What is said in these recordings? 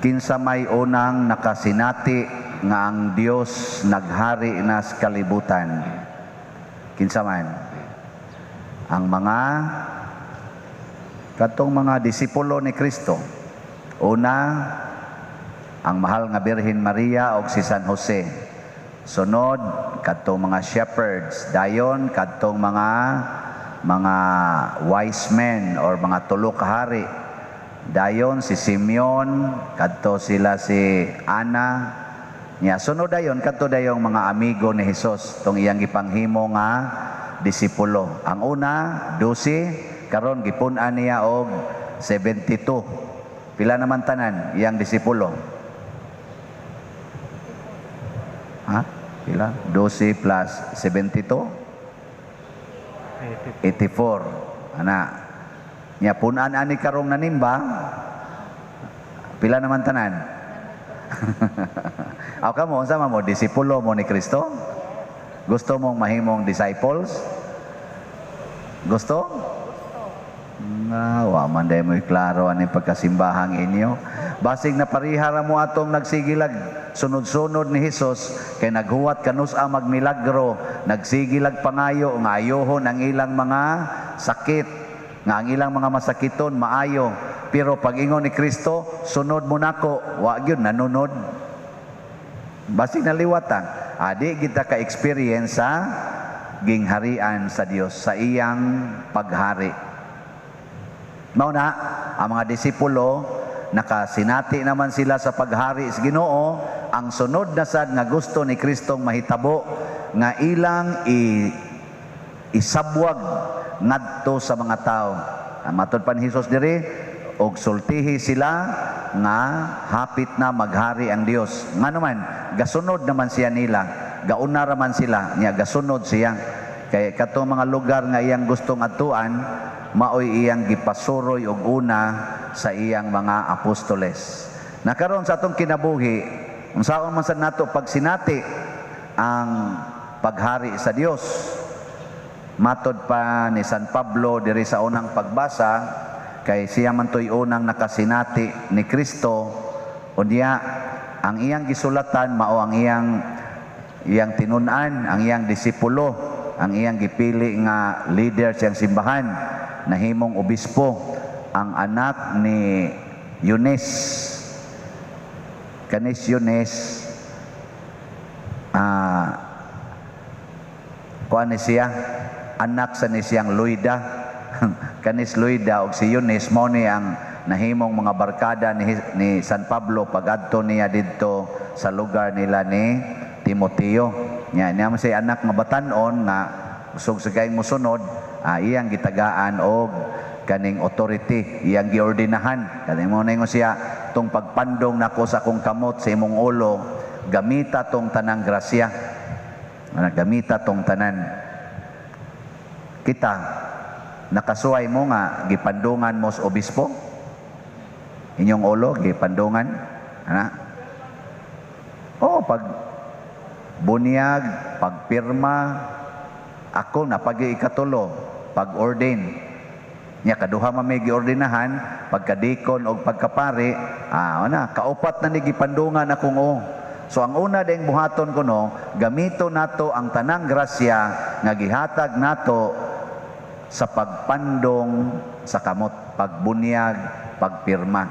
Kinsa may unang nakasinati nga ang Dios naghari na sa kalibutan? Kinsa man? Ang mga katong mga disipulo ni Kristo. Una, ang mahal nga Birhen Maria og si San Jose. Sunod, kadtong mga shepherds. Dayon, kadtong mga wise men or mga tulo ka hari. Dayon si Simeon, kadto sila si Ana. Nya sunod dayon kadto dayong mga amigo ni Jesus tong iyang gipanghimo nga disipulo. Ang una, 12, karon gipun-an niya og 72. Pila naman tanan iyang disipulo? Ha? Pila? 12 plus 72? 84. Ana. Nya pun-an ani karong nanimba. Pila naman tanan? Aw kamo, unsa man mo, disipulo mo ni Kristo? Gusto mong mahimong disciples? Gusto? Nga, wa man day mo'y klaro ani pagkasimbahang inyo. Basig na parihara mo atong nagsigilag sunod-sunod ni Hesus kay naghuwat kanus-a magmilagro, nagsigilag pangayo nga ayohon ang ilang mga sakit, nga ang ilang mga masakiton maayo. Pero pag ingon ni Kristo, "Sunod mo nako," wa gyud nanunod. Basig naliwatan. Adi kita ka-experience sa gingharian sa Dios, sa iyang paghari. Mao na ang mga disipulo, nakasinati naman sila sa paghari sa Ginoo. Ang sunod na sad nga gusto ni Kristong mahitabo nga ilang isabwag ngadto sa mga tao. Ang matod pa ni Hesus diri, og sultihi sila nga hapit na maghari ang Dios. Ngano man, gasunod naman siya nila, gauna ra man sila, niya gasunod siya. Kay katong mga lugar nga iyang gustong adtuan, maoy iyang gipasuroy og una sa iyang mga apostoles. Nakaron sa atong kinabuhi, unsaon man sad nato pagsinati ang paghari sa Dios? Matod pa ni San Pablo diri sa unang pagbasa, kay siya man to'y unang nakasinati ni Kristo, unya ang iyang gisulatan mao ang iyang iyang tinun-an, ang iyang disipulo, ang iyang gipili nga leader siyang simbahan, nahimong obispo, ang anak ni Eunice. Kanis Eunice, kuan ni siya, anak sa ni siyang Loida. Kanis Loida og si Eunice mao ni ang nahimong mga barkada ni San Pablo pagadto niya didto sa lugar nila ni Timoteo. Nya niya mo siya anak nga batan-on nga usog sa kayong musunod, iyang gitagaan og kaning authority, iyang giordinahan. Kani mo na siya, "Tong pagpandong nako sa akong kamot sa imong ulo, gamita tong tanang grasya." Ana, gamita tong tanan. Kita, nakasuway mo nga gipandungan mo sa obispo? Inyong ulo, gipandungan? Ana? Oh, pag bunyag, pagpirma, ako napagi ikatulo, pag-ordain. Nya kaduha man may giordinahan, pagkadikon og pagkapari, ana, kaupat na ni gipandungan akong o. So ang una ding buhaton kuno, gamito nato ang tanang grasya nga gihatag nato sa pagpandong sa kamot, pagbunyag, pagpirma.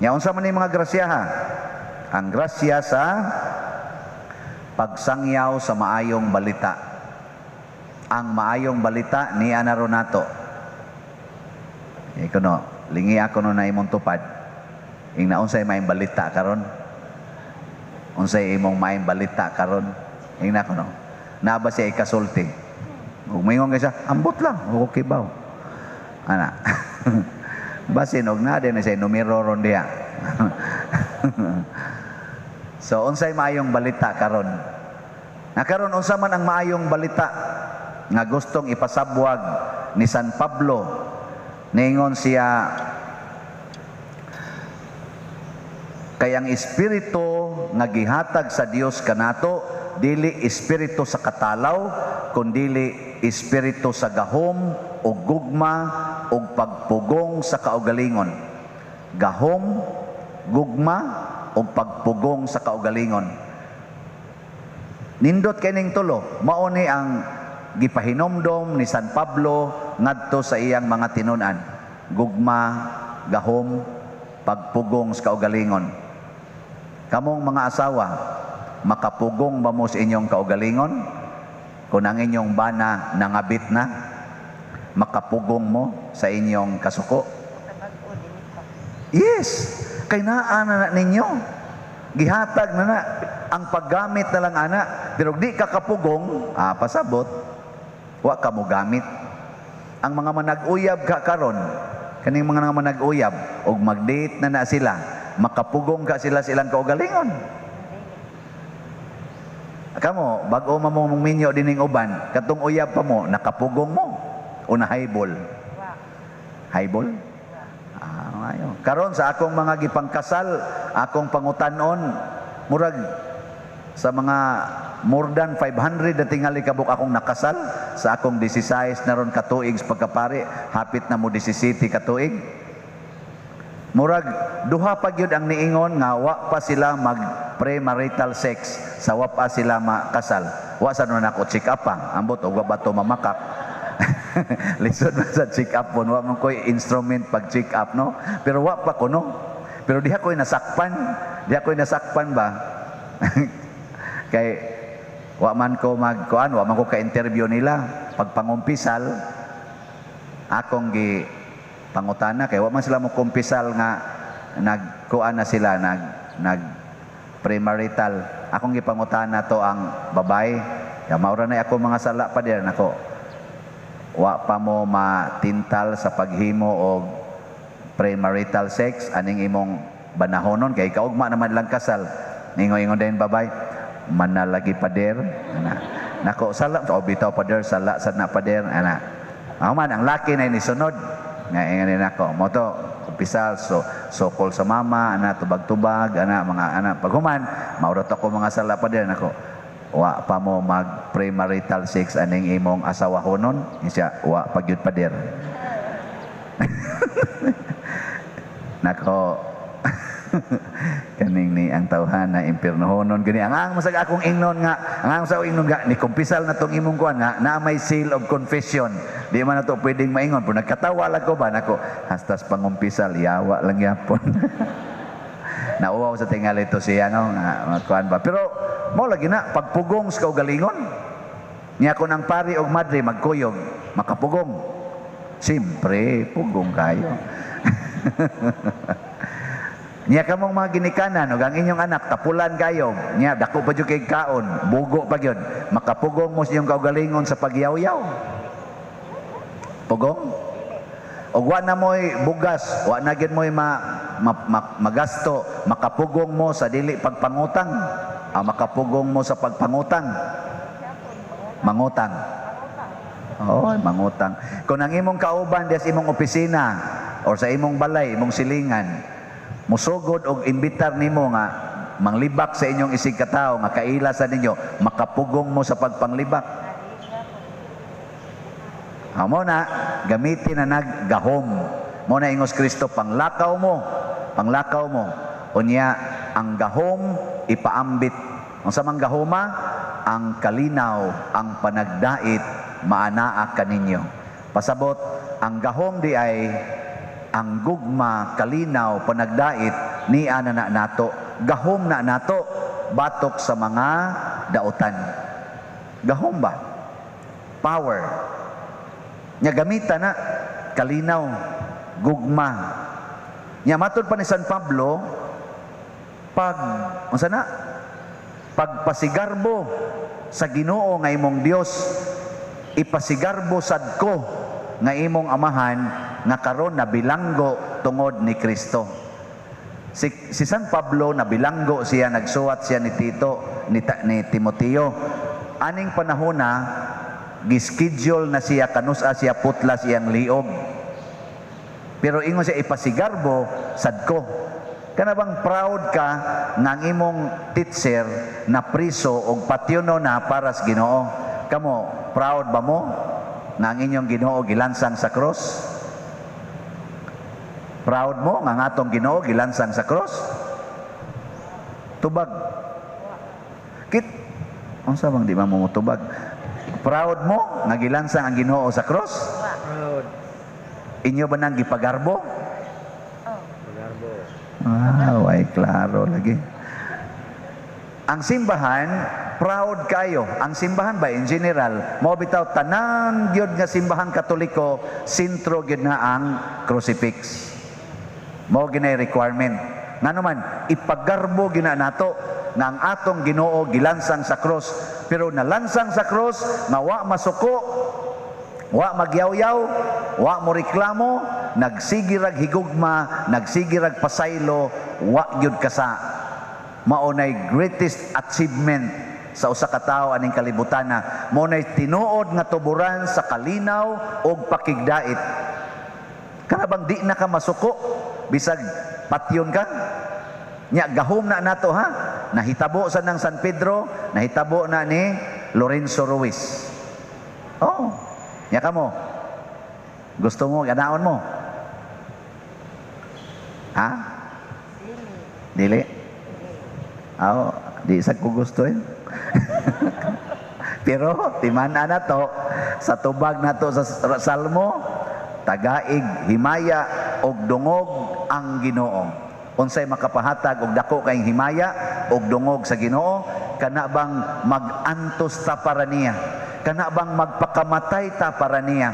Nya unsa man ni mga grasya ha? Ang grasya sa pagsangyaw sa maayong balita. Ang maayong balita niya na ron nato. Iko no, lingi ako no na imong tupad. Ing na unsay maayong balita karon? Unsay imong maayong balita karon? Ing na ko no. Naa ba siya ikasulti? Ug moingon kay siya, "Ambot lang, okay ba?" Ana. Basin og na din siya numero ron diha. So unsay maayong balita karon? Nakaron unsa man ang maayong balita nga gustong ipasabwag ni San Pablo? Ningon siya, kay ang espiritu nga gihatag sa Dios kanato dili espiritu sa katalaw, kundili espiritu sa gahom ug gugma ug pagpugong sa kaugalingon. Gahom, gugma ug pagpugong sa kaugalingon. Nindot kay ning tulo, mao ni ang gipahinomdom ni San Pablo ngadto sa iyang mga tinun-an. Gugma, gahom, pagpugong sa kaugalingon. Kamong mga asawa, makapugong ba mo sa inyong kaugalingon? Kung ang inyong bana nangabit na, makapugong mo sa inyong kasuko? Yes, kay naa na na ninyo. Gihatag na na ang paggamit na lang ana, pero di ka kapugong, pasabot, wa ka mo gamit. Ang mga manag-uyab ka karon, kaning mga manag-uyab og mag-date na na sila, makapugong ka sila sa ilang kaugalingon. Kamo, bag-o man mo mong minyo dining uban, katong uyab pa mo, nakapugong mo o na highball? Highball? Ayo. Karon sa akong mga gipangkasal, akong pangutanon, murag sa mga more than 500 na tingali kabuk akong nakasal sa akong 16 na ron katuig sa pagkapari, hapit na mo 17 katuig. Murag duha pa gyud ang niingon nga wa pa sila mag premarital sex sa wa pa sila makasal. Wa sa nun ako check up pa, ambot og wa ba to mamakak. Lisod man sa check up pon, wa man koy instrument pag check up, no. Pero wa pa kuno. Pero diha koy nasakpan, diha koy nasakpan ba. Kay wa man ko magkuan, wa man ko ka-interview nila pagpangumpisal, akong gi pangutana kay wa man sila mo kumpisal nga nagkuan na sila, nag nag premarital. Akong gipangutana to ang babae. Ya maura na ako mga sala pa diyan nako. Wa pa mo matintal sa paghimo og premarital sex aning imong banahonon kay kaugma naman lang kasal. Ningo-ingon din babay, manalagi pader ana. Nako sala o bitaw pader, sala sad na pader ana. Amo man ang laki na nisunod nga ingon din nako mo to kumpisal, so sokol sa mama ana, tubag-tubag ana, mga ana. Paghuman maura to ko mga sala pader nako. Wa pa mo mag premarital sex aning imong asawahonon? Siya wa pa gyud pader. Nako kaning ni ang tawhan na impiernohonon gani ang masag akong ingnon nga ang sa ingnon nga ni kumpisal na tong imong kuan nga na may seal of confession, di man nato pwedeng maingon. Pero nagkatawa lang ko ba nako hastas pangumpisal yawa lang yapon. Nauwaw sa tingali to siya no nga kuan ba, pero mao lagi na pagpugong sa kaugalingon niya ko ng pari og madre magkuyog makapugong, siyempre pugong kayo. Niya kamong mga ginikanan ug ang inyong anak tapulan kayo, niya dako pa jud kay kaon, bugo pa gyud, makapugong mo sa inyong kaugalingon sa pagyaw-yaw. Pugong? Og wa na mo'y bugas, wa na gyud mo'y magasto, makapugong mo sa dili pagpangutang. Makapugong mo sa pagpangutang. Mangutang. Oh, mangutang. Kung ang imong kauban diya sa imong opisina or sa imong balay, imong silingan, musugod og imbitar nimo nga manglibak sa inyong isig katawo nga kaila sa ninyo, makapugong mo sa pagpanglibak. Amo na gamitin na naggahom. Mo na ingos Kristo, panglakaw mo, panglakaw mo. Unya ang gahom ipaambit. Unsa man gahoma? Ang kalinaw, ang panagdait maanaa kaninyo. Pasabot, ang gahom di ay ang gugma, kalinaw, panagdait niya na nato. Gahom na nato batok sa mga dautan. Gahom ba? Power. Nya gamita na kalinaw, gugma. Nya matud pa ni San Pablo, pag unsa na? Pagpasigarbo sa Ginoo nga imong Dios, ipasigarbo sad ko nga imong amahan nga karon nabilanggo tungod ni Kristo. Si San Pablo nabilanggo siya, nagsuwat siya ni Tito, ni Timoteo. Aning panahon na gischedule na siya kanusa siya putla siyang liog. Pero ingon siya ipasigarbo sad ko. Kana bang proud ka nga ang imong teacher na priso og patyono na para sa Ginoo? Kamo, proud ba mo nga ang inyong Ginoo gilansang sa cross? Proud mo nga ang atong Ginoo gilansang sa cross? Tubag. Kit unsa bang di ba mo motubag? Proud mo nga gilansang ang Ginoo sa cross? Proud. Inyo ba nang gipagarbo? Oh. Pagarbo. Ah, way klaro lagi. Ang simbahan, proud kayo. Ang simbahan ba in general, mao bitaw tanan gyud nga Simbahan Katoliko, sentro gyud na ang crucifix. Mao ginay requirement. Ngano man, ipagarbo gyud na nato nga ang atong Ginoo gilansang sa cross. Pero nalansang sa cross nga wa masuko, wa magyawyaw, wa mo reklamo, nagsige rag higugma, nagsige rag pasaylo, wa gyud kasa. Mao nay greatest achievement sa usa ka tawo aning kalibutana. Mao nay tinuod nga tuburan sa kalinaw og pakigdait. Kana bang di na ka masuko bisag patyon ka? Nya gahom na nato, ha. Nahitabo sa nang San Pedro, nahitabo na ni Lorenzo Ruiz. Oh, nya kamo. Gusto mo ganaon mo? Ha? Dili. Dili. Aw, di sa ko gusto eh. Pero timan-an na to sa tubag nato sa Salmo, tagaig himaya og dungog ang Ginoo. Unsay makapahatag og dako kayong himaya og dungog sa Ginoo? Kana bang mag-antos ta para niya? Kana bang magpakamatay ta para niya?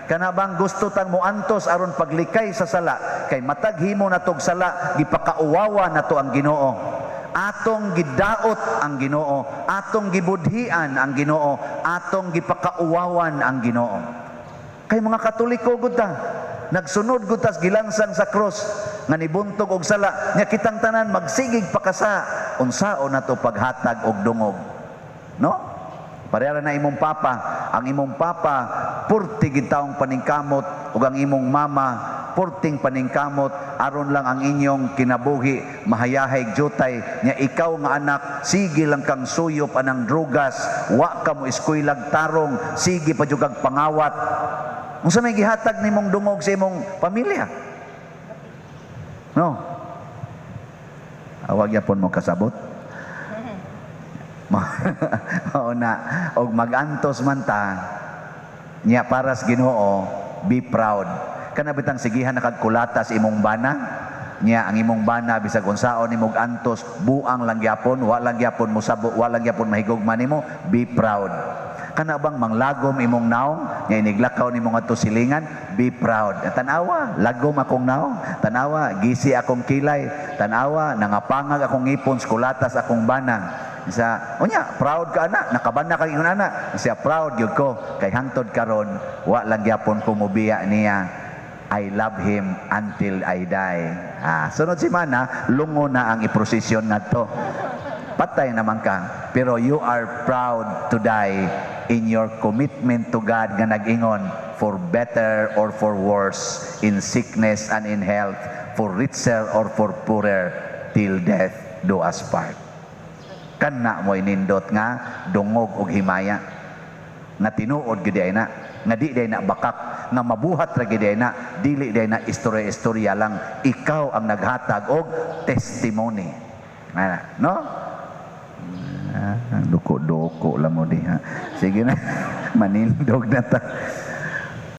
Kana bang gusto tang moantos aron paglikay sa sala? Kay matag himo natog sala, gipakauwawa nato ang Ginoo. Atong gidaot ang Ginoo, atong gibudhian ang Ginoo, atong gipakauwawan ang Ginoo. Kay mga Katoliko gud ta, nagsunod gud tas gilansang sa cross nga nibuntog og sala nya. Kitang tanan magsigig pakasa, unsaon nato paghatag og dungog, no? Pareha na imong papa. Ang imong papa purti gid taong paningkamot ug ang imong mama purting paningkamot aron lang ang inyong kinabuhi mahayahay jutay. Nya ikaw nga anak, sige lang kang suyop anang drugas, wa ka mo eskuylag tarong, sige pa jud kag pangawat. Unsa may gihatag nimong dungog sa imong pamilya, no? Awag yapon mo kasabot. Mao na og magantos man ta nya para sa Ginoo, be proud. Kana bitang sigihan na kag kulata sa imong bana, nya ang imong bana bisag unsaon nimog antos, buang lang gyapon, wa lang gyapon mosabo, wa lang gyapon mahigugma nimo, be proud. Kana bang manglagom imong naong nya iniglakaw nimo ngadto silingan, be proud. Tanawa, lagom akong naong. Tanawa, gisi akong kilay. Tanawa, nangapangag akong ngipon sa kulatas akong bana. Sa unya, proud ka ana, nakabana kag ingon ana. Siya, proud gyud ko kay hangtod karon wa lang gyapon ko mobiya niya. I love him until I die. Ah, sunod semana, lungo na ang iprosesyon ngadto. Patay naman ka, pero you are proud to die in your commitment to God nga nag-ingon, for better or for worse, in sickness and in health, for richer or for poorer, till death do us part. Kana mo inindot nga dungog og himaya nga tinuod gid ay na, nga di day na bakak, nga mabuhat ra gid ay na, dili day na istorya-istorya lang. Ikaw ang naghatag og testimony. Ah, no? Ah, duko-duko lang mo diha. Sige na, manindog na ta.